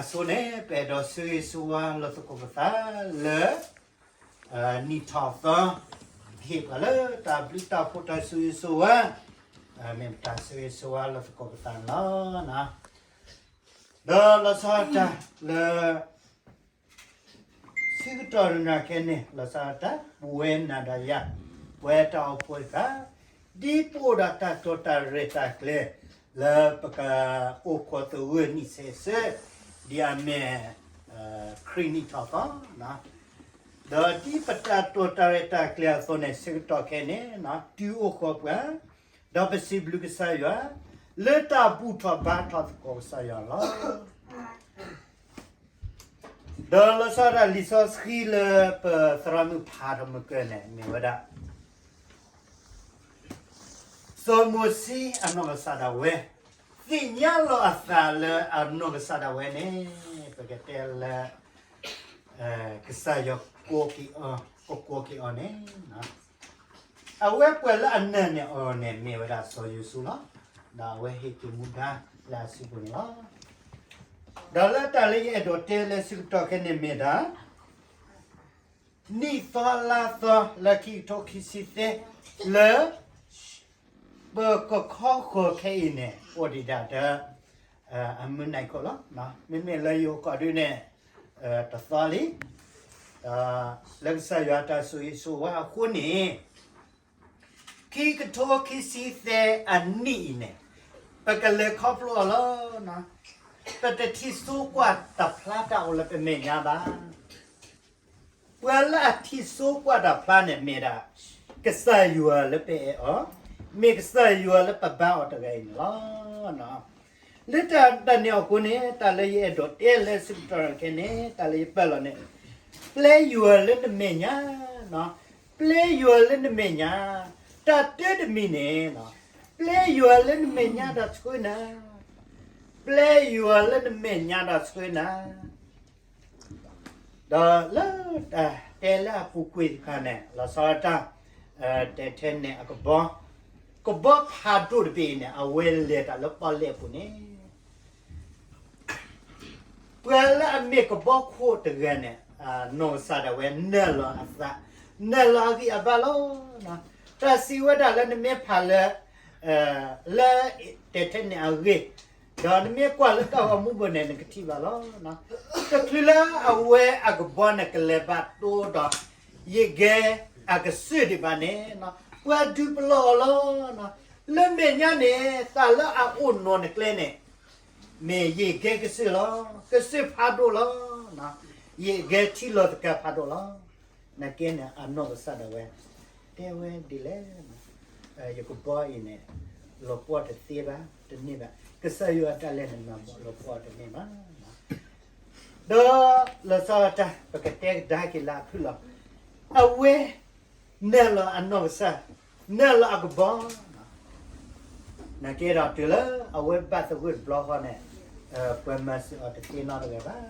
အဆိန့ၣ် ပအဲၣ်ဒိးဆၢဂ့ၤဆၢဝါလိာ်သကိးပသးလၢ နံၣ်ထီၣ်သီ ဟ့ၣ်ပှၤလၢတၢ်ဘျုးတၢ်ဖှိၣ်တၢ်ဆၢဂ့ၤဆၢဝါ မ့ၢ်ပတၢ်ဆၢဂ့ၤဆၢဝါလိာ်သကိးပသးန့ၣ်လီၤ. ဒီးလီၤဆီဒၣ်တၢ်လၢ ဆၢကတီၢ်နၤခဲန့ၣ် လီၤဆီဒၣ်တၢ် ပဝဲနၤဒီးယၤ ပဝဲတၢ်အိၣ်ဖှိၣ်တဖၣ် ဒ်ပအိၣ်ဒီးတၢ်တိာ်တၢ်ရဲၣ်တၢ်ကျဲၤ လၢပကအိၣ်ခိးသဂၢၢ်နံၣ်ဆဲးဆၢ ဒ်အမ့ၢ် ခရံာ်နံၣ်ထီၣ်သီ ဒီးဒ်ပတၢ်တိာ်တၢ်ရဲၣ်တၢ်ကျဲၤအသိးန့ၣ် ဆၢကတီၢ်ခဲန့ၣ် တုၤအိၣ်ဃီၤပှၤ ဒီးပစံးဘျုးကစၢ်ယွၤ လၢတၢ်ဘူၣ်ထီၣ်ဘါထီၣ်သကိးကစၢ်ယွၤလီၤ. ဒီးလီၤဆီဒၣ်တၢ်လံာ်စီဆှံလၢပသရၣ်မုၣ်ဖးထီၣ်မုၢ်ကၢၢ်န့ၣ် မ့ၢ်ဝဲဒၣ် စီၤမိၤၡ့အနီၢ်ကစၢ်ဒၣ်ဝဲ သ့ၣ်ညါလီၤအသးလၢအနီၢ်ကစၢ်ဒၣ်ဝဲန့ၣ် ပကတဲလၢ ကစၢ်ယွၤ ကကိးက့ၤအီၤန့ၣ် အဝဲပှၤလၢအနာ်န့ၢ်အီၤန့ၣ် မ့ၢ်ဝဲဒၣ်စီၤယိၤၡူလီၤ. ဒီးအဝဲဟ့ၣ်က့ၤမူဒါလၢအစုပူၤန့ၣ်လီၤ. ဒီးလၢတၢ်လၢယအဲၣ်ဒိးတဲလၢဆၢကတီၢ်ခဲန့ၣ်မ့ၢ်ဒၣ် နံၣ်သီလါသီလၢခံကထိခံဆံသၢ လၢ ပကခီဃီၤခဲအံၤန့ၣ် အိၣ်ဒံးဒၣ်ဒီး အမုၢ်နံၤခိၣ်လီၤ. မ့မ့ၢ်လၢယိၤကီၢ်ဒုန့ၣ် တသီလံ လၢကစၢ်ယွၤတၢ်ဆိၣ်ဂ့ၤဆိၣ်ဝါအဃိန့ၣ် ခံကထိခံဆံသၢအနံၣ်အံၤန့ၣ် ပကလဲၤခီဖျိအီၤလီၤ. ပတထံၣ်စိကွၢ်တဖျါတၢ်အိၣ်လၢပမဲာ်ညါဘၣ်. ပှၤလၢအထံၣ်စိကွၢ်တဖျါန့ၣ်မ့ၢ်ဒၣ် ကစၢ်ယွၤလၢပအဲၣ်အီၤ, မ့ၢ်ကစၢ်ယွၤလၢပဘါအီၤတဂၤအံၤန့ၣ်လီၤ. လၢတၢ်န့ၣ်အဃိန့ၣ် တၢ်လၢယအဲၣ်ဒိးတဲလၢဆၢကတီၢ်ခဲန့ၣ် တၢ်လၢယပာ်လီၤန့ၣ် ပျဲယွၤလၢနမဲာ်ညါ, ပျဲယွၤလၢနမဲာ်ညါ, တၢ်တၢတမံၤန့ၣ် ပျဲယွၤလၢနမဲာ်ညါဒီးဆှၢနၤ, ပျဲယွၤလၢနမဲာ်ညါဒီးဆှၢနၤ ဒီးလၢတၢ်တဲလၢအပူၤကွံာ်တခါန့ၣ် လီၤဆီဒၣ်တၢ် တဲထဲန့ၣ်အကဘီ, ကဘီဖးဒိၣ်တဘ့ၣ်အံၤန့ၣ် အဝဲလဲၤတၢ်လၢပီၣ်လဲၣ်အပူၤန့ၣ် ပှၤလၢအမ့ၢ်ကဘီခိၣ်တဂၤန့ၣ် နီၢ်ကစၢ်ဒၣ်ဝဲနၢ်လီၤအသး, နၢ်လီၤအဂံၢ်အဘါလီၤ. တၢ်စံးဝဲဒၣ်လၢနမ့ၢ်ဖးလၢ လၢတဲထဲန့ၣ်အဂ့ၢ်, ဒီးနမ့ၢ်ကွၢ်လၢတၢ်ဂီၤမူပူၤန့ၣ် နကထံၣ်ဘၣ်လီၤ. တချုးလၢအဝဲအကဘီန့ၣ်ကလဲၤဘၣ်တိဒီး ယံာ်ကဲအကစၢၢ်ဒံးဘၣ်န့ၣ် ပှၤဒုးပလီၢ်အီၤလီၤ. လၢမဲာ်ညါန့ၣ် တၢ်လၢအအိၣ်နီၤနကျဲန့ၣ် မ့ၢ်ယံာ်ကဲကစၢၢ်လီၤ. ကစၢၢ်ဖးဒိၣ်လီၤ. ယံာ်ကဲထံလီၤသကၤဖးဒိၣ်လီၤ. နာ်က့န့ၣ် အနီၢ်ကစၢ်ဒၣ်ဝဲ တဲဝဲဒ်လဲၣ်, ယကဘီအံၤန့ၣ် လီၤပှီၢ်တသ့ဘၣ်, တန့ၢ်ဘၣ်. ကစၢ်ယွၤအတၢ်လဲၤန့ၣ် လီၤပှီၢ်တန့ၢ်ဘၣ်. ဒီးလီၤဆီဒၣ်တၢ် ပကတဲကဒါက့ၤလၢအဖုၣ်လီၤ. အဝဲ နၢ်လီၤအနီၢ်ကစၢ်, နၢ်လီၤအကဘီ နာ်က့ဒီးတုၤလၢအဝဲဘၣ်သဂၢၢ်တဘျီဃီန့ၣ် ပှၤမၤစၢၤအီၤတသ့နီတဂၤဘၣ်.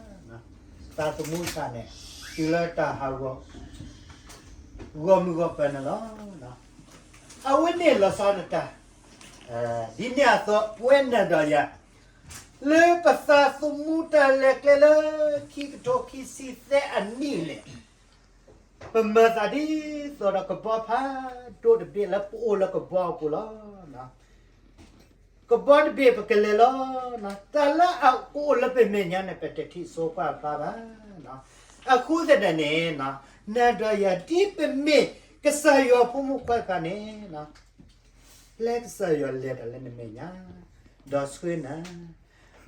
သးသမူဆၣ်န့ၣ် တုၤလၢတၢ်ဟးဂီၤ ဂီၢ်မုၢ်ဂီၢ်ပၤန့ၣ်လီၤ. အဝဲန့ၣ်လီၤဆီဒၣ်တၢ် ဒ်န့ၣ်အသိး ပဝဲနၤဒီးယၤ လၢပသးသမူတၢ်လဲၤကျဲလၢ ခံကထိခံဆံသၢအနံၣ်န့ၣ် ပမၤသးဒ်သိးဒီးကဘီဖးဒိၣ်တဘ့ၣ်လၢပအိၣ်လၢကဘီအပူၤလီၤ. ကဘီတဘ့ၣ်ပကလဲၤလီၤ. တၢ်လၢအကအိၣ်လၢပမဲာ်ညါန့ၣ် ပတထံၣ်စိကွၢ်ဖျါဘၣ်. အဃိသတးန့ၣ် နၤဒီးယၤဒ်ပမ့ၢ်ကစၢ်ယွၤဖိမုၣ်ဖိခွါန့ၣ် ပျဲကစၢ်ယွၤလဲၤတၢ်လၢနမဲာ်ညါ ဒီးဆှၢနၤ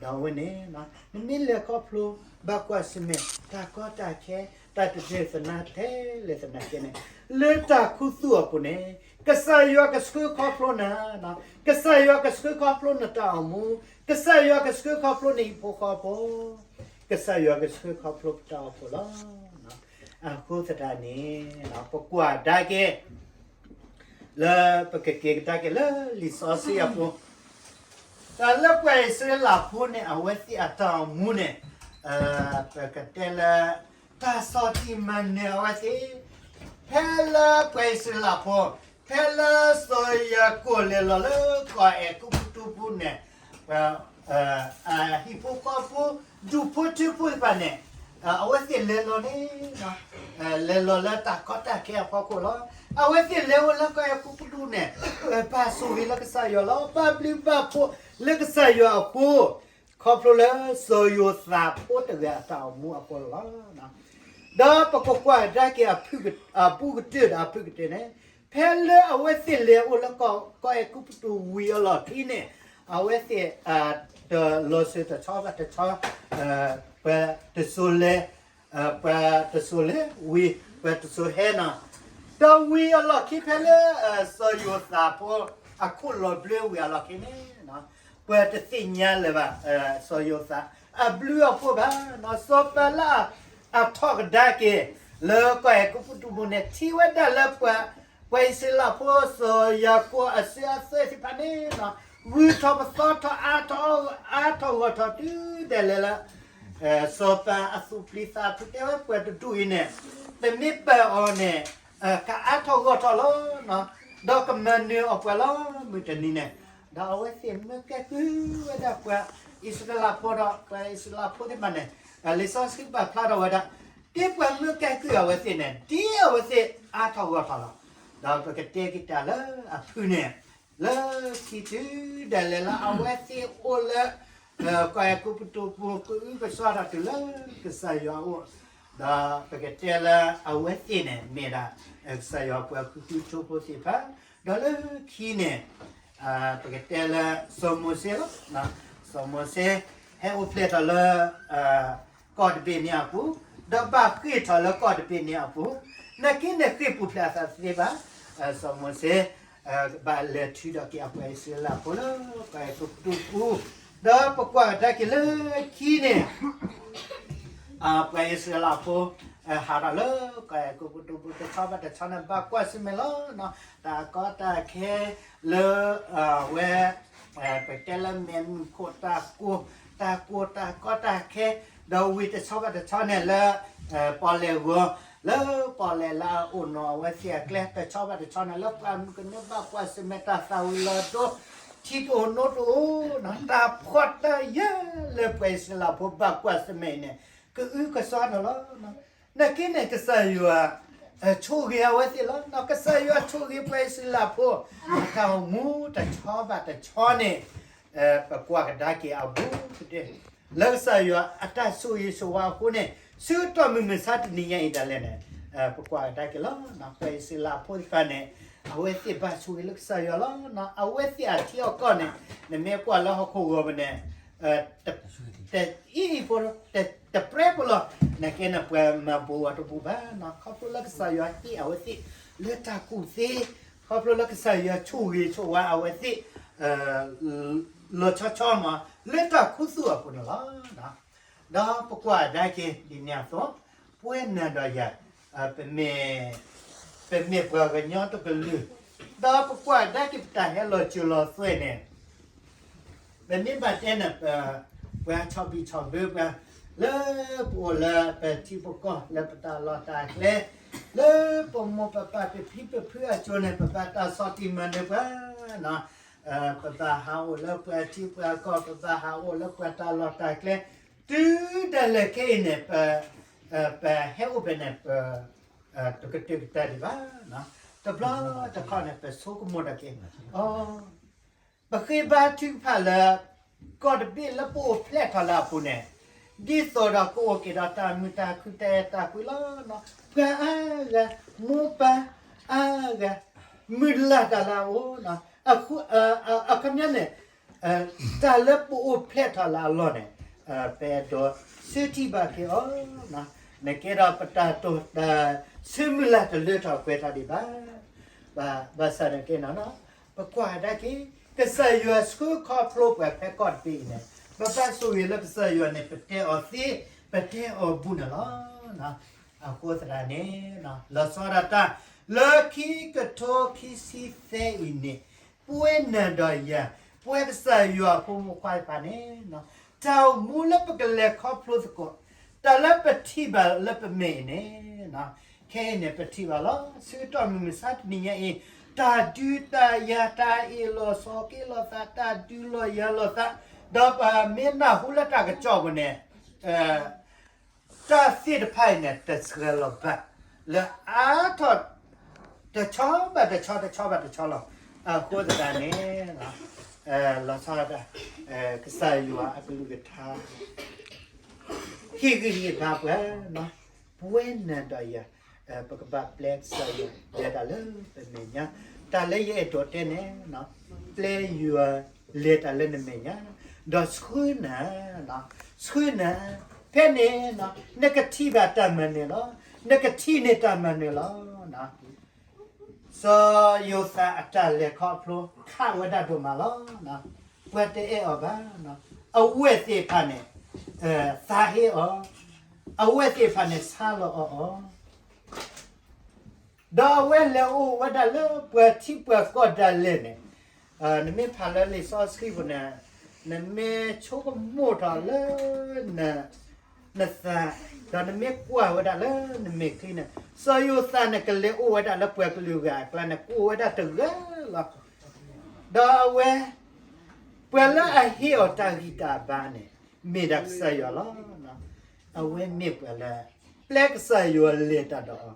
ဒီးအဝဲန့ၣ် နမ့ၢ်လဲၤခီဖျိ ဘၣ်ကွၢ်ဆၢၣ်မဲာ် တၢ်ကီတၢ်ခဲ တၢ်တဒၢသနာ်က့လဲၣ်သနာ်က့န့ၣ် လၢတၢ်ခူသူၣ်အပူၤန့ၣ် ကစၢ်ယွၤကဆှၢခီဖျိနၤ, ကစၢ်ယွၤကဆှၢခီဖျိနတၢ်အိၣ်မူ, ကစၢ်ယွၤကဆှၢခီဖျိနဟံၣ်ဖိဃီဖိ, ကစၢ်ယွၤကဆှၢခီဖျိပတၢ်အိၣ်ဖှိၣ်လီၤ. အဃိသတးန့ၣ် ပကွၢ်ဒါက့ၤ လၢပကက့ၤကဒါက့ၤလၢလံာ်စီဆှံအပူၤ, တၢ်လၢပှၤအံၣ်စရ့လးဖိန့ၣ် အဝဲသ့ၣ်အတၢ်အိၣ်မူန့ၣ် ပကတဲလၢ တၢ်ဆီၣ်တံၢ်မၤနၢၤအဝဲသ့ၣ်, ဖဲလၢပှၤအံၣ်စရ့လးဖိ, ဖဲလၢစီၤယၤကိာ်လဲၤလီၤလၢကီၢ်အဲၤကူပတူးပူၤန့ၣ် အဟံၣ်ဖိဃီဖိ ဒူၣ်ဖိထၢဖိတဖၣ်န့ၣ် အဝဲသ့ၣ်လဲၤလီၤန့ၣ် လဲၤလီၤလၢတၢ်ကီတၢ်ခဲအဖီခိၣ်လီၤ. အဝဲသ့ၣ်လဲၤအိၣ်လၢကီၢ်အဲၤကူပတူးန့ၣ် ဘၣ်ဆိၣ်ဂ့ၤလၢကစၢ်ယွၤလီၤ. ဘၣ်ဘျုးဘၣ်ဖှိၣ်လၢကစၢ်ယွၤအဃိ ခီဖျိလၢစီၤယိၤသးဖိတဂၤအတၢ်အိၣ်မူအဃိလီၤ. ဒီးပကကွၢ်ကဒါက့ၤအဘူးကတၢၢ်ဒီးအဖုၣ်ကတၢၢ်န့ၣ် ဖဲလၢအဝဲသ့ၣ်လဲၤအိၣ်လၢကီၢ်အဲၤကူပတူးဝံၤအလီၢ်ခံန့ၣ် အဝဲသ့ၣ် တလီၤစၢၤတဆီဘၣ်တဆီ ပှၤတစိၤလဲၤ ပှၤတစိၤလဲၤဝံၤ ပှၤတစိၤဟဲနီၤ, ဒီးဝံၤအလီၢ်ခံဖဲလၢ စီၤယိၤသးဖိ အခိၣ်လီၤဘျၢဝံၤအလီၢ်ခံန့ၣ် ပှၤတသ့ၣ်ညါလၢၤဘၣ် စီၤယိၤသး အဘျုးအဖှိၣ်ဘၣ်နီၤ, စီၤပၤလၢအထီၣ်ကဒါက့ၤ လၢကီၢ်အဲၤကူပတူးပူၤန့ၣ် ထံၣ်ဝဲဒၣ်လၢပှၤ ပှၤအံၣ်စရ့လးဖိ စီၤယၤကိာ်အစၢၤအသွဲၣ်သ့ၣ်တဖၣ်န့ၣ် ဂုၤထီၣ်ပသီထီၣ်အါထီၣ် အါထီၣ်ဂီၢ်ထီၣ်တုၤဒၣ်လဲာ်လၢ စီၤပၤအသူၣ်ပျံၤသးဖုးတဲဝဲပှၤတဒူၣ်အံၤန့ၣ် ပမ့ၢ်ပာ်အီၤန့ၣ် ကအါထီၣ်ဂီၢ်ထီၣ်လီၤ, ဒီးကမၤနၢၤအီၤပှၤလီၤ မုၢ်တနံၤန့ၣ်, ဒီးအဝဲသ့ၣ်မၢကဲကုၢ်ဝဲဒၣ်ပှၤအံၣ်စရ့လးဖိဒီး ပှၤအံၣ်စရ့လးဖိသ့ၣ်တဖၣ်န့ၣ် လံာ်စီဆှံဘၣ်ဖျါထီၣ်ဝဲဒၣ် ဒ်ပှၤမၢကဲကုၢ်အဝဲသ့ၣ်န့ၣ် ဒ်အဝဲသ့ၣ်အါထီၣ်ဂီၢ်ထီၣ်လီၤ, ဒီးပကတဲက့ၤတၢ်လၢအဖုၣ်န့ၣ် လၢခံတုၤဒၣ်လဲာ်လၢအဝဲသ့ၣ်အိၣ်လၢ ကီၢ်အဲၤကူပတူးပူၤ ကအုကစွါထီၣ်တုၤလၢကစၢ်ယွၤအအိၣ်, ဒီးပကတဲလၢအဝဲသ့ၣ်န့ၣ် မ့ၢ်ဒၣ် ကစၢ်ယွၤပှၤဃုထံဖိသ့ၣ်တဖၣ်, ဒီးလၢခံန့ၣ် ပကတဲလၢစီၤမိၤၡ့လီၤ, စီၤမိၤၡ့ ဟဲအိၣ်ဖျဲၣ်ထီၣ်လၢ ကီၢ်တဘ့ၣ်န့ၣ်အပူၤ, ဒီးဘၣ်ဃ့ၢ်ထီၣ်လၢကီၢ်တဘ့ၣ်န့ၣ်အပူၤ, နာ်က့န့ၣ်ဃ့ၢ်ပူၤဖျဲးအသးတသ့ဘၣ်, စီၤမိၤၡ့ ဘၣ်လဲၤထုးထီၣ်က့ၤအပှၤအံၣ်စရ့လးဖိလၢ ကီၢ်အဲၤကူပတူးပူၤ, ဒီးပကွၢ်ကဒါက့ၤလၢခံန့ၣ် ပှၤအံၣ်စရ့လးဖိ ဟးထီၣ်လၢကီၢ်အဲၤကူပတူးပူၤ တဆီဘၣ်တဆီန့ၣ် ဘၣ်ကွၢ်ဆၢၣ်မဲာ်လီၤ, တၢ်ကီတၢ်ခဲလၢ အဝဲ ပတဲလၢမဲာ်မုၢ်ခိၣ်တၢ်ကိၢ်, တၢ်ကိၢ်တၢ်ကီတၢ်ခဲ, ဒီးဝံၤတဆီဘၣ်တဆီန့ၣ်လၢ ပီၣ်လဲၣ်ဂီၤ, လၢပီၣ်လဲၣ်လၢအအိၣ်နီၤအဝဲသ့ၣ်အကျဲ တဆီဘၣ်တဆီန့ၣ် လၢပှၤမုၢ်ကနၢဘၣ်ကွၢ်ဆၢၣ်မဲာ်တၢ်သၣ်ဝံၤလီၤဒိ ထံတအိၣ်နိတအိၣ်, တၢ်ဖှီၣ်တၢ်ယာ်လၢပှၤအံၣ်စရ့လးဖိဘၣ်ကွၢ်ဆၢၣ်မဲာ်အံၤန့ၣ် ကအုကစွါထီၣ်လီၤ. နာ်က့န့ၣ် ကစၢ်ယွၤ ဆိၣ်ဂ့ၤအဝဲသ့ၣ်လီၤ. ကစၢ်ယွၤဆိၣ်ဂ့ၤပှၤအံၣ်စရ့လးဖိ အတၢ်အိၣ်မူတဆီဘၣ်တဆီန့ၣ် ပကွၢ်ကဒါက့ၤအဘူးကတၢၢ် လၢကစၢ်ယွၤအတၢ်ဆိၣ်ဂ့ၤဆိၣ်ဝါအဃိန့ၣ် ဆၢကတီၢ်မုၢ်မဆါတနံၤညါအံၤဒၣ်လဲာ်န့ၣ် ပကွၢ်ကဒါက့ၤလီၤ. ပှၤအံၣ်စရ့လးဖိသ့ၣ်တဖၣ်န့ၣ် အဝဲသ့ၣ်ဘၣ်ဆိၣ်ဂ့ၤလၢကစၢ်ယွၤလီၤ. အဝဲသ့ၣ်အထံအကီၢ်န့ၣ် နမ့ၢ်ကွၢ်လၢဟီၣ်ခိၣ်ဂီၤပူၤန့ၣ် တအံၣ်ဖိလီၤ, တပြဲဖိလီၤ, နာ်က့န့ၣ် ပှၤမၤဘူးအီၤတဘူးဘၣ်နီၤ, ခီဖျိလၢကစၢ်ယွၤဟ့ၣ်အဝဲသ့ၣ် လၢတၢ်ကူၣ်သ့, ခီဖျိလၢကစၢ်ယွၤဆိၣ်ဂ့ၤဆိၣ်ဝါအဝဲသ့ၣ် လီၤဆီဆီမး လၢတၢ်ခူသူၣ်အပူၤန့ၣ်လီၤ. ဒီးပကွၢ်ကဒါက့ၤဒ်န့ၣ်အသိး ပဝဲနၤဒီးယၤ ပမ့ၢ်ပှၤကညီတကလုာ်, ဒီးပကွၢ်ကဒါက့ၤပတၢ်ဟဲလီၤစၢၤလီၤသွဲၣ်န့ၣ် ပမ့ၢ်ဘၣ်တဲန့ၣ် ပှၤဆီၣ်ဘံၣ်ဆီၣ်ဘၢပှၤ လၢပအိၣ်လၢပထံပကီၢ် လၢပတၢ်လီၢ်တၢ်ကျဲ, လၢပမိၢ်ပပၢ်ပဖံပဖုအစိၤန့ၣ် ပဘၣ်တၢ်ဆီၣ်တံၢ်မၤနၢၤပှၤ, ပဘၣ်ဟးအိၣ်လၢပှၤထံပှၤကီၢ် ပဘၣ်ဟးအိၣ်လၢပှၤတၢ်လီၢ်တၢ်ကျဲ, တုၤဒၣ်လဲာ်ခဲအံၤန့ၣ် ပဟဲအိၣ်ဖဲန့ၣ် ပ တကတၢၢ်ကတၢၢ်ဒံးဘၣ်. တဘျီတခီၣ်န့ၣ် ပဆိကမိၣ်ဒၣ်က့ၤ ပဃ့ဘါထုကဖၣ်လၢ ကီၢ်တဘ့ၣ်လၢပအိၣ်ဖျဲၣ်ထီၣ်လၢအပူၤန့ၣ် ဒ်သိးဒီးကအိၣ်က့ၤဒီးတၢ်မုာ်တၢ်ခုၣ်တၢ်အဲၣ်တၢ်ကွံလီၤ. ပှၤအါဂၤ မိၢ်ပၢ်အါဂၤ မုၢ်လၢ်တၢ်လၢအအိၣ် အခီပညီန့ၣ် တၢ်လၢပအိၣ်ဖျဲၣ်ထီၣ်လၢအလီၢ်န့ၣ် ပအဲၣ်ဒိးဆၢထံၣ်ဘၣ်က့ၤအီၤ, နကဲဒီးပတၢ်တိာ်တၢ်ဆၢမုၢ်လၢ်တလၢထီၣ်ပှဲၤထီၣ်ဒံးဘၣ်. ဘၣ်ဆၣ်န့ၣ်က့နီၤ ပကွၢ်ကဒါက့ၤ ကစၢ်ယွၤဆှၢခီဖျိပှၤဖဲကီၢ်တဘ့ၣ်အံၤန့ၣ် ပဘၣ်ဆိၣ်ဂ့ၤလၢကစၢ်ယွၤန့ၣ် ပတဲအီၤသ့ ပတဲအီၤဘူးန့ၣ်လီၤ. အဃိသတးန့ၣ် လီၤဆီဒၣ်တၢ် လၢခံကထိခံဆံသၢအံၤန့ၣ် ပဝဲနၤဒီးယၤ ပဝဲကစၢ်ယွၤအဖိမုၣ်ဖိခွါတဖၣ်န့ၣ် တၢ်အိၣ်မူလၢပကလဲၤခီဖျိသကိး တၢ်လၢပထံၣ်ဘၣ်လၢပမဲာ်အံၤန့ၣ် ခဲအံၤန့ၣ် ပထံၣ်ဘၣ်လီၤ. ဆၢကတီၢ်မုၢ်မဆါတနံၤညါအံၤ တၢ်ဒုးတၢ်ယၤ တၢ်အ့ၣ်လိာ်ဆိးက့လိာ်သး တၢ်ဒုးလိာ်ယၤလိာ်သး ဒီးပမ့ၢ်နၢ်ဟူလၢတၢ်ကစီၣ်ပူၤန့ၣ် တၢ်သ့ၣ်တဖၣ်အံၤန့ၣ် တဆှၢလီၤဘၣ် လၢအါထီၣ် တဆီဘၣ်တဆီ တဆီဘၣ်တဆီလီၤ. အဃိသတးန့ၣ် လီၤဆီဒၣ်တၢ် ကစၢ်ယွၤအကလုၢ်ကထါ ဟ့ၣ်ဂံၢ်ဟ့ၣ်ဘါပှၤ ပဝဲနၤဒီးယၤ ပကဘၣ်ပျဲကစၢ်ယွၤလဲၤတၢ်လၢပမဲာ်ညါ, တၢ်လၢယအဲၣ်ဒိးတဲန့ၣ် ပျဲယွၤလဲၤတၢ်လၢနမဲာ်ညါ, ဒီးဆှၢနၤ, ဆှၢနၤ, ဖဲန့ၣ် နကထံၣ်ဘၣ်တၢ်မၤနၢၤလီၤ, နကထံၣ်န့ၢ်တၢ်မၤနၢၤလီၤ. စီၤယိၤသးအတၢ်လဲၤခီဖျိ ခးဝဲဒၣ်ဒိၣ်မးလီၤ. ပှၤတအဲၣ်အီၤဘၣ်, အဝဲသ့ၣ်တဖၣ်န့ၣ် သးဟ့အီၤ, အဝဲသ့ၣ်တဖၣ်န့ၣ် ဆါလီၤအီၤအီၤ ဒီးအဝဲလဲၤအိၣ်ဝဲဒၣ်လၢပှၤထံပှၤကီၢ်ဒၣ်လဲာ်န့ၣ်, နမ့ၢ်ဖးလၢလံာ်စီဆှံပူၤန့ၣ်, နမ့ၢ်ဆိကမိၣ်ထီၣ်လၢ နသး, ဒီးနမ့ၢ်ကွၢ်ဝဲဒၣ်လၢနမဲာ်ချံန့ၣ်, စီၤယိၤသးန့ၣ် ကလဲၤအိၣ်ဝဲဒၣ်လၢပှၤကလုာ်ဂၤအကျါန့ၣ် ကအိၣ်ဝဲဒၣ်တဂၤလီၤ. ဒီးအဝဲ ပှၤလၢအဟ့ၣ်အီၤတၢ်ဂံၢ်တၢ်ဘါန့ၣ် မ့ၢ်ဒၣ်ကစၢ်ယွၤလီၤ. အဝဲမ့ၢ်ပှၤလၢ ပျဲကစၢ်ယွၤလဲၤတၢ်ဒီးအီၤ,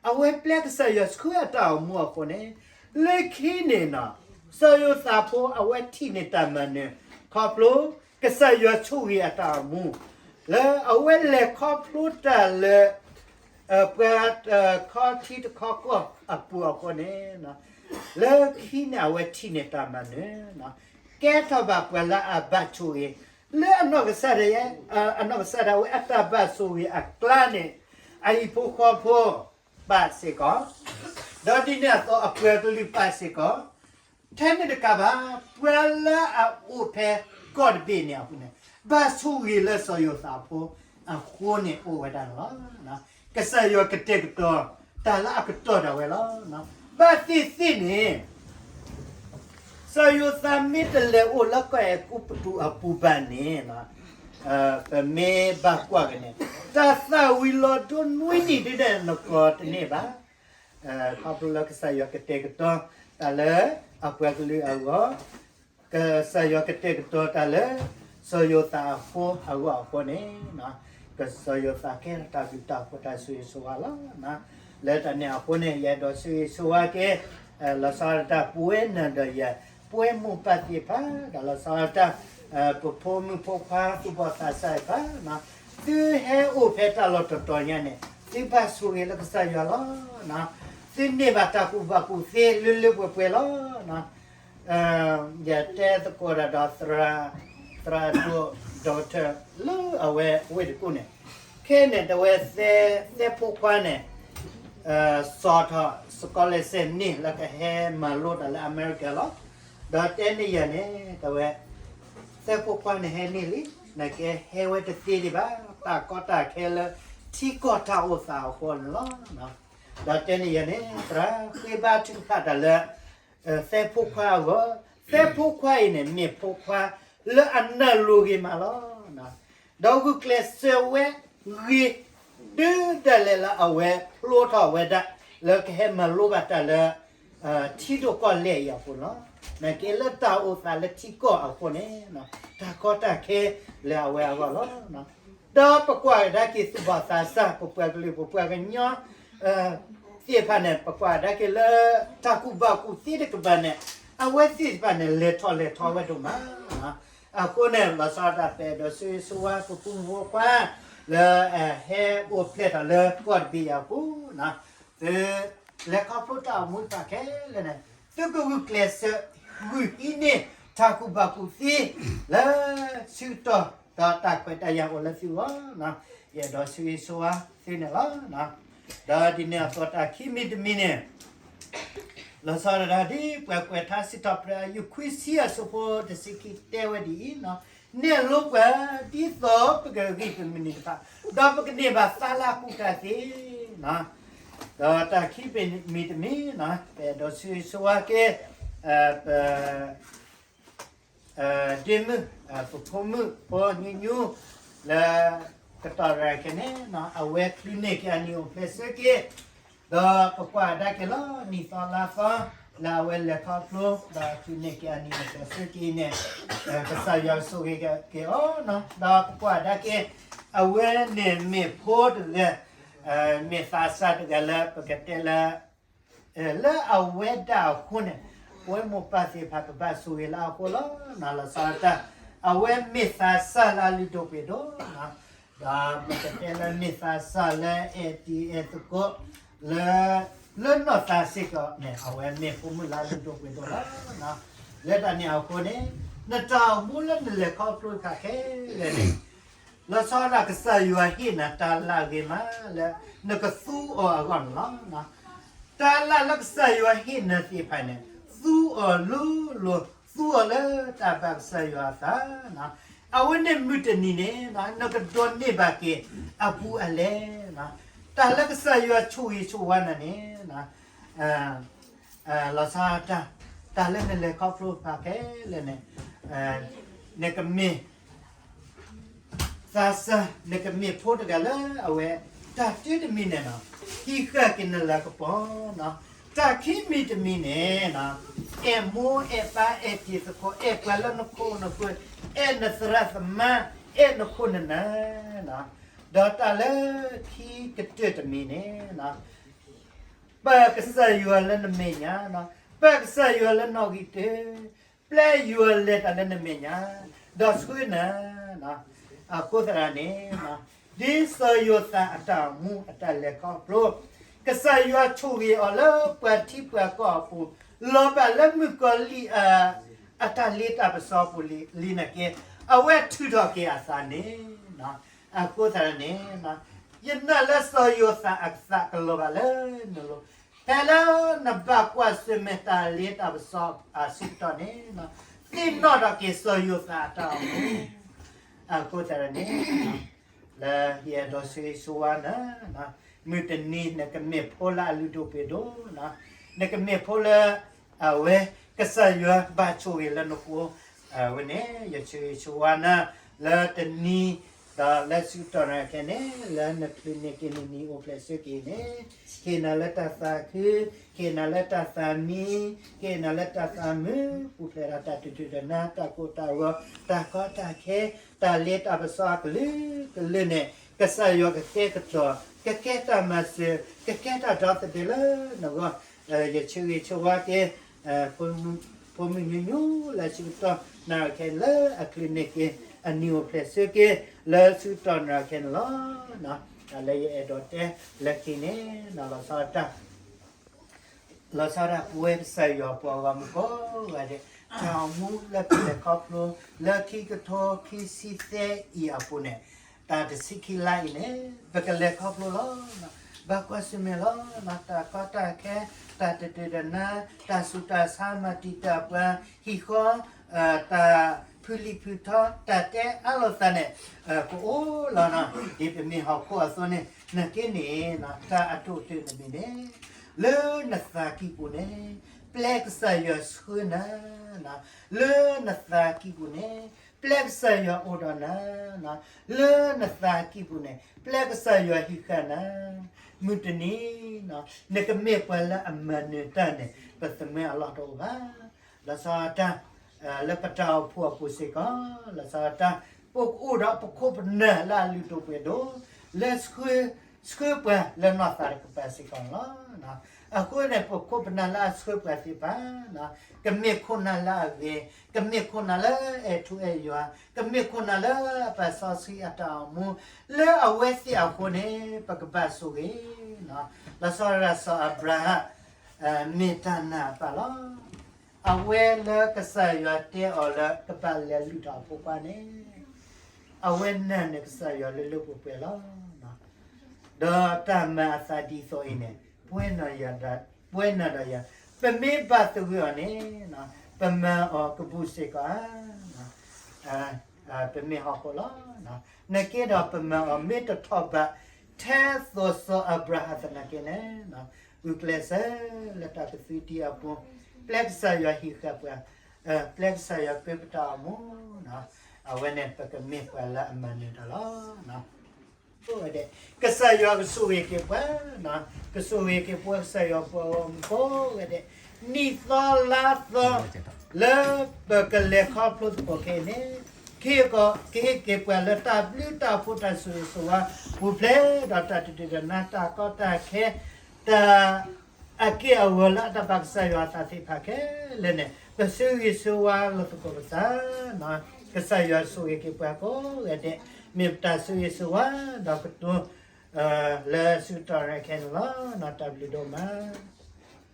အဝဲပျဲကစၢ်ယွၤဆှၢအတၢ်အိၣ်မူအဃိန့ၣ်, လၢခံန့ၣ်နီၤ, စီၤယိၤသးဖိအဝဲထံၣ်န့ၢ်တၢ်မၤနၢၤ ခီဖျိ ကစၢ်ယွၤဆိၣ်ဂ့ၤအတၢ်အိၣ်မူ လၢအဝဲလဲၤခီဖျိတၢ်လၢ ပှၤတခီထံတခီကီၢ်အပူၤအဃိန့ၣ်, လၢခံန့ၣ် အဝဲထံၣ်န့ၢ်တၢ်မၤနၢၤ, ကဲထီၣ်ဘၣ်ပှၤလၢအဘၣ်ဆိၣ်ဂ့ၤ, လၢအနီၢ်ကစၢ်ဒၣ်ယဲ, အနီၢ်ကစၢ်ဒၣ်ဝဲအတၢ်ဘၣ်ဆိၣ်ဂ့ၤအကျါန့ၣ်, အဟံၣ်ဖိဃီဖိ ပာ်စ့ၢ်ကီး, ဒီးဒ်န့ၣ်အသိးအပှၤကလုာ်ပာ်စ့ၢ်ကီး, ထဲန့ၣ်တကးဘၣ်, ပှၤလၢအအိၣ်ဖဲကီၢ်တဘ့ၣ်န့ၣ်အပူၤန့ၣ်, ဘၣ်ဆိၣ်ဂ့ၤလၢစီၤယိၤသးဖိအဃိန့ၣ်အိၣ်ဝဲဒၣ်န့ၣ်လီၤ. ကစၢ်ယွၤကတဲာ်ကတီၤ တၢ်လၢအကတီၢ်ဒၣ်ဝဲလီၤ. ဘၣ်သ့ၣ်သ့ၣ်န့ၣ် စီၤယိၤသးမ့ၢ်တလဲၤအိၣ်လၢကီၢ်အဲၤကူပတူးအပူၤဘၣ်န့ၣ်, ပမ့ၢ်ဘၣ်ကွၢ်က့ၤန့ၣ်, တၢ်သၣ်ဝံၤလီၤဒိနွံနံၣ်ဒ်န့ၣ်နကိးတန့ၢ်ဘၣ်. ခီဖျိလၢကစၢ်ယွၤကတဲာ်ကတီၤတၢ်လၢအပှၤကလုာ်အဂီၢ်, ကစၢ်ယွၤကတဲာ်ကတီၤတၢ်လၢ စီၤယိၤသးအဃိအဂီၢ်အဃိန့ၣ်, ကစၢ်ယိၤသးကဲထီၣ်တၢ်ဘျုးတၢ်ဖှိၣ်တၢ်ဆိၣ်ဂ့ၤဆိၣ်ဝါလီၤ. လၢတၢ်န့ၣ်အဃိန့ၣ် ယအဲၣ်ဒိးဆိၣ်ဂ့ၤဆိၣ်ဝါက့ၤ လီၤဆီဒၣ်တၢ်ပဝဲနၤဒီးယၤ ပဝဲမိၢ်ပၢ်သ့ၣ်တဖၣ် ဒီးလီၤဆီဒၣ်တၢ် ပဖိမုၣ်ဖိခွါသူၣ်ဘီၣ်သးစၢ်တဖၣ်, သုဟဲအိၣ်ဖဲတၢ်လီၢ်တတီၤညါန့ၣ် သုဘၣ်ဆိၣ်ဂ့ၤလၢကစၢ်ယွၤလီၤ. သုန့ၢ်ဘၣ်တၢ်ကူၣ်ဘၣ်ကူၣ်သ့လၢလၢပှဲၤပှဲၤလီၤ. ယတဲသကိးတၢ်ဒီး သရၣ်ဒိၣ် doctor လၢအဝဲဝ့ၢ်တကူၣ်န့ၣ်, ခဲန့ၣ် တဝဲ သဲဖိခွါန့ၣ် စးထီၣ် scholarship န့ၣ် လၢကဟဲမၤလိတၢ်လၢအမဲရကၤလီၤ. ဒီးတဲန့ၢ်ယၤန့ၣ် တဝဲ သဲဖိခွါန့ၣ်ဟဲန့ၢ်လံ, နကဲဟဲဝဲတသ့ဒံးဘၣ်, တၢ်ကီတၢ်ခဲလၢထံကီၢ်တၢ်အိၣ်သးအဃိန့ၣ်လီၤ. ဒီးတဲန့ၢ်ယၤန့ၣ် သရၣ်ဃ့ဘါထုကဖၣ်တၢ်လၢ သဲဖိခွါအဂီၢ်, သဲဖိခွါအံၤန့ၣ် မ့ၢ်ဖိခွါလၢအနၢ်လိၤဂ့ၤမးလီၤ. ဒီးဂုာ်ကျဲးစၢးဝဲဂ့ၤ တုၤဒၣ်လဲာ်လၢအဝဲဖျိထီၣ်ဝဲဒၣ် လၢကဟဲမၤလိဘၣ်တၢ်လၢ ထံဒိၣ်ကီၢ်လဲၢ်အံၤအပူၤလီၤ. နာ်က့လၢတၢ်အိၣ်သးလၢထံကီၢ်အဃိန့ၣ် တၢ်ကီတၢ်ခဲလၢအဝဲအဂီၢ်လီၤ. ဒီးပကွၢ်ကဒါက့ၤသူၣ်ဘီၣ်သးစၢ် ပပှၤကလုာ်ပပှၤကညီ သ့ၣ်တဖၣ်န့ၣ် ပကွၢ်ကဒါက့ၤလၢ တၢ်ကူၣ်ဘၣ်ကူၣ်သ့တကပၤန့ၣ် အဝဲသ့ၣ်တဖၣ်န့ၣ် လဲၤထီၣ်လဲၤထီဝဲဒိၣ်မး. အဃိန့ၣ် လီၤဆီဒၣ်တၢ်ပအဲၣ်ဒိးဆိၣ်ဂ့ၤဆိၣ်ဝါ ပဖိမုၣ်ဖိခွါ လၢအဟဲအိၣ်ဖျဲၣ်ထီၣ်လၢကီၢ်တဘ့ၣ်အံၤအပူၤ, သုလဲၤခီဖျိတၢ်အိၣ်မူတဖၣ်ခဲလၢာ်န့ၣ် သုကဂုာ်ကျဲးစၢး ဂုာ်ဟံးန့ၢ်တၢ်ကူၣ်ဘၣ်ကူၣ်သ့ လၢဆၢကတီၢ် ဒီးတၢ်ခွဲးတၢ်ယာ်အိၣ်လၢသုဂီၢ်, ယအဲၣ်ဒိးဆိၣ်ဂ့ၤဆိၣ်ဝါသုန့ၣ်လီၤ. ဒီးဒ်န့ၣ်အသိးတၢ်ခံမံၤတမံၤန့ၣ် လီၤဆီဒၣ်တၢ်ဒ်ပှၤကွဲးထါစံးထီၣ်ပတြၢၤအယုၢ်ခွံဆံအဆၢဖိတဆံခံတဲဝဲဒ်အံၤ, နဲၣ်လိပှၤဒ်သိးပကဂံၢ်ပမုၢ်နံၤတဖၣ်, ဒီးပကန့ၢ်ဘၣ်သါလၢအကူၣ်တၢ်သ့. ဒီးတၢ်ခံမံၤတမံၤန့ၣ် ပအဲၣ်ဒိးဆိၣ်ဂ့ၤဆိၣ်ဝါက့ၤ ပ ဒ့မုၣ် ပဖိမုၣ်ဖိညူညူ လၢကတီၢ်ရၤခဲန့ၣ် အဝဲချုးန့ၢ်က့ၤအနံၤအိၣ်ဖျဲၣ်ဆၢက့ၤ, ဒီးပကွၢ်ကဒါက့ၤလီၤ နံၣ်သီလါသီ လၢအဝဲလဲၤခီဖျိ ဒီးချုးန့ၢ်က့ၤအနံၤအိၣ်ဖျဲၣ်ဆၢက့ၤန့ၣ် ကစၢ်ယွၤကဆိၣ်ဂ့ၤက့ၤအီၤ, ဒီးပကွၢ်ကဒါက့ၤ အဝဲန့ၣ်မ့ၢ်ဖိတဂၤ, မ့ၢ်သးစၢ်တဂၤလၢပကတဲလၢ လၢအဝဲဒၣ်အဃိန့ၣ် ပဝဲမိၢ်ပၢ်သ့ၣ်တဖၣ်ကဘၣ်ဆိၣ်ဂ့ၤလၢအဃိလီၤ. လီၤဆီဒၣ်တၢ် အဝဲမ့ၢ်သးစၢ်လၢအလုၢ်ဒိၣ်ပှ့ၤဒိၣ်, ဒီးပကတဲလၢမ့ၢ်သးစၢ်လၢအဲၣ်တံၤအဲၣ်သကိး လၢ လၢနီၢ်သးစ့ၢ်ကီးန့ၣ် အဝဲမ့ၢ်ဖိမုၣ်လၢအလုၢ်ဒိၣ်ပှ့ၤဒိၣ်လီၤ. လၢတၢ်န့ၣ်အဃိန့ၣ် နတၢ်အိၣ်မူလၢနလဲၤခီဖျိတခါခဲလၢာ်န့ၣ် လီၤဆီဒၣ်တၢ် ကစၢ်ယွၤဟ့ၣ်နၤတၢ်လၢအဂ့ၤမးလၢ နကသူအီၤအဂီၢ်န့ၣ်လီၤ. တၢ်လၢလၢကစၢ်ယွၤဟ့ၣ်နၤသ့ၣ်တဖၣ်န့ၣ် သူအီၤလိၤလိၤ, သူအီၤလၢတၢ်ဘၣ်ကစၢ်ယွၤအသး, အဝဲန့ၣ်မုၢ်တနံၤန့ၣ် နကဒိးန့ၢ်ဘၣ်က့ၤအဘူးအလဲ, တၢ်လၢကစၢ်ယွၤဆိၣ်ဂ့ၤဆိၣ်ဝါနၤန့ၣ် လီၤဆီဒၣ်တၢ် တၢ်လၢနလဲၤခီဖျိတခါခဲလၢာ်န့ၣ် နကမ့ၢ် သးစၢ် နကမ့ၢ်ဖိတဂၤလၢအဝဲ တၢ်တမံၤန့ၣ် ဟံးဃာ်က့ၤနလၤကပီၤ, တၢ်ခံမံၤတမံၤန့ၣ် အဲၣ်မိၢ်အဲၣ်ပၢ်အဲၣ်တံၤသကိး အဲၣ်ပှၤလၢနခိၣ်နဃၢၤ, အဲၣ်နသရၣ်သမါ, အဲၣ်နခိၣ်နနၢ်, ဒီးတၢ်လၢခံကတၢၢ်တမံၤန့ၣ် ပာ်ကစၢ်ယွၤလၢနမဲာ်ညါ, ပာ်ကစၢ်ယွၤလၢနီၣ်ဂံၢ်တၢ, ပျဲယွၤလဲၤတၢ်လၢနမဲာ်ညါ, ဒီးဆှၢနၤ, အဃိသတးန့ၣ် ဒ်စီၤယိၤသးအတၢ်အိၣ်မူအတၢ်လဲၤခီဖျိ ကစၢ်ယွၤဆိၣ်ဂ့ၤအီၤလၢပှၤထံပှၤကီၢ်အပူၤ လီၤဘၣ်လၢမုၣ်ကီၤလံၢ် အတၢ်လ့တၢ်ပစီအပူၤလံနာ်က့ အဝဲထုးထီၣ်က့ၤအသးန့ၣ်, အဃိသတးန့ၣ် ယနာ်လၢစီၤယိၤသးအသးကလီၤဘၣ်လၢနလိၤ, ဖဲလၢနဘၣ်ကွၢ်ဆၢၣ်မဲာ်တၢ်လ့တၢ်ပစီအဆၢကတီၢ်န့ၣ် သ့ၣ်နီၣ်ထီၣ်က့ၤစီၤယိၤသးအတၢ်အိၣ်မူ, အဃိသတးန့ၣ် လၢယအဲၣ်ဒိးဆိၣ်ဂ့ၤဆိၣ်ဝါနၤ, မုၢ်တနံၤနကမ့ၢ်ဖိလၢအလုၢ်ဒိၣ်ပှ့ၤဒိၣ်, နကမ့ၢ်ဖိလၢ အဝဲ ကစၢ်ယွၤဘၣ်ဆိၣ်ဂ့ၤလၢနဃိ, အဝဲန့ၣ် ယဆိၣ်ဂ့ၤဆိၣ်ဝါနၤ လၢတနံၤ ဒီးလၢဆူကတီၢ်နၤခဲန့ၣ် လၢနချုးန့ၢ်က့ၤနနံၤအိၣ်ဖျဲၣ်ဆၢက့ၤန့ၣ် ဟ့ၣ်နၤလၢတၢ်သးခု, ဟ့ၣ်နၤလၢတၢ်သးမံ, ဟ့ၣ်နၤလၢတၢ်သးမုာ် ပူၤဖျဲးဒီးတၢ်တတုၤတနါ တၢ်ကိၢ်တၢ်ဂီၤ တၢ်ကီတၢ်ခဲ တၢ်လ့တၢ်ပစီအကလုာ်ကလုာ်န့ၣ် ကစၢ်ယွၤကကဲကတီၤ ကကဲတၢ်မၤစၢၤ ကကဲတၢ်ဒီသဒၢလၢနဂီၢ်, ယဆိၣ်ဂ့ၤဆိၣ်ဝါက့ၤ ဖိမုၣ်ညိညိလၢဆူကတီၢ်နၤခဲလၢအချုးန့ၢ်က့ၤ အနံၤအိၣ်ဖျဲၣ်ဆၢက့ၤ လၢဆူကတီၢ်နၤခဲန့ၣ်လီၤ. တၢ်လၢယအဲၣ်ဒိးတဲလၢခံန့ၣ် လီၤဆီဒၣ်တၢ် လီၤဆီဒၣ်တၢ် ပဝဲကစၢ်ယွၤပှၤဂီၢ်မုၢ်ကိးဂၤဒဲး တၢ်အိၣ်မူလၢပလဲၤခီဖျိ လၢခံကထိခံဆံသၢအံၤအပူၤန့ၣ် တၢ်တဆံခံလါအံၤန့ၣ် ပကလဲၤခီဖျိလီၤ. ဘၣ်ကွၢ်ဆၢၣ်မဲာ်လီၤ. တၢ်ကီတၢ်ခဲ တၢ်တတုၤတနါ တၢ်ဆူးတၢ်ဆါ မၤတံာ်တာ်ပှၤ ဟံၣ်ဃီ တၢ်ဖုလံာ်ဖုထီ တၢ်တဲအါလိာ်သးန့ၣ် ကအိၣ်လီၤနီၤ. ဒ်ပမ့ၢ်ဟီၣ်ခိၣ်အသိးန့ၣ် နာ်က့န့ၣ် တၢ်အတိာ်တၢ်တမံၤန့ၣ် လၢနသးကံၢ်ပူၤန့ၣ် ပျဲကစၢ်ယွၤဆှၢနၤ, လၢနသးကံၢ်ပူၤန့ၣ် ပျဲကစၢ်ယွၤအိၣ်ဒီးနၤ, လၢနသးကံၢ်ပူၤန့ၣ် ပျဲကစၢ်ယွၤဟံးဃာ်နၤ, မုၢ်တနံၤ နကမ့ၢ်ပှၤလၢအမၤနၢၤတၢ်န့ၣ် ပသးမံအလီၢ်တအိၣ်ဘၣ်. လီၤဆီဒၣ်တၢ် လၢပတၢ်အိၣ်ဖှိၣ်အပူၤစ့ၢ်ကီး လီၤဆီဒၣ်တၢ် ပကအိၣ်ဒီးပခိၣ်ပနၢ်လၢအလုၢ်ဒိၣ်ပှ့ၤဒိၣ် လၢ ဆှၢပှၤလၢနီၢ်သးတကပၤစ့ၢ်ကီးန့ၣ်လီၤ. အဃိန့ၣ် ပခိၣ်ပနၢ်လၢအဆှၢပှၤသ့ၣ်တဖၣ် ကမ့ၢ်ခိၣ်နၢ်လၢအဂ့ၤ, ကမ့ၢ်ခိၣ်နၢ်လၢအအဲၣ်ထူအဲၣ်ယွၤ, ကမ့ၢ်ခိၣ်နၢ်လၢအပာ်စီဆှံအတၢ်အိၣ်မူ, လၢအဝဲသ့ၣ်အဃိန့ၣ် ပကဘၣ်ဆိၣ်ဂ့ၤ လီၤဆီဒၣ်စီၤအၤဘြၤဟၣ် မ့ၢ်တၢ်နာ်အပၢ်လီၤ. အဝဲလၢကစၢ်ယွၤတဲအီၤလၢကဘၣ်လဲၤလုၢ်ထီၣ်အဖိခွါန့ၣ် အဝဲနာ်န့ၢ်ကစၢ်ယွၤလၢလၢပှဲၤပှဲၤလီၤ. ဒီးတၢ်မၤအသးဒ်သိးအံၤန့ၣ် ပဝဲနၤဒီးယၤ, ပမ့ၢ်ဘၣ်သဂၢၢ်အီၤန့ၣ် ပမၤအီၤကဘူၣ်စ့ၢ်ကီးဧါ. ပမ့ၢ်ဟီၣ်ခိၣ်လီၤ. နာ်က့ဒီးပမၤအီၤမ့ၢ်တထီၣ်ဘး ထဲသိးစီၤအၤဘြၤဟၣ်သနာ်က့န့ၣ် ဂုာ်ကျဲးစၢးလၢတၢ်ကသုတံၢ်အပူၤ, ပျဲကစၢ်ယွၤဟံးဃာ်ပှၤ, ပျဲကစၢ်ယွၤဃ့ပတၢ်အိၣ်မူ, အဝဲန့ၣ်ပကမ့ၢ်ပှၤလၢအမၤနၢၤတၢ်လီၤ. ကစၢ်ယွၤကဆိၣ်ဂ့ၤက့ၤပှၤ, ကဆိၣ်ဂ့ၤက့ၤပှၤ ကစၢ်ယွၤပှၤဂီၢ်မုၢ်ကိးဂၤဒဲး, နံၣ်သီလါသီ လၢပကလဲၤခီဖျိသကိးခဲအံၤန့ၣ် ကဟ့ၣ်ကီး ကဟ့ၣ်က့ၤပှၤလၢတၢ်ဘျုးတၢ်ဖှိၣ်တၢ်ဆိၣ်ဂ့ၤဆိၣ်ဝါပူၤဖျဲးဒီးတၢ်တဒုၣ်တၢ်နါ တၢ်ကီတၢ်ခဲ တၢ်အက့ၢ်အဂီၤလၢအတၢ်ဘၣ်ကစၢ်ယွၤအသးသ့ၣ်တဖၣ်ခဲလၢာ်န့ၣ် ပဆိၣ်ဂ့ၤဆိၣ်ဝါလိာ်သကိးပသး ကစၢ်ယွၤဆိၣ်ဂ့ၤက့ၤပှၤကိးဂၤဒဲး မ့ၢ်ပတၢ်ဆိၣ်ဂ့ၤဆိၣ်ဝါဒီးကတိၤ လၢဆူတၢ်ရဲၣ်ခဲန့ၣ်လီၤ. တၢ်ဘျုးဒိၣ်မး.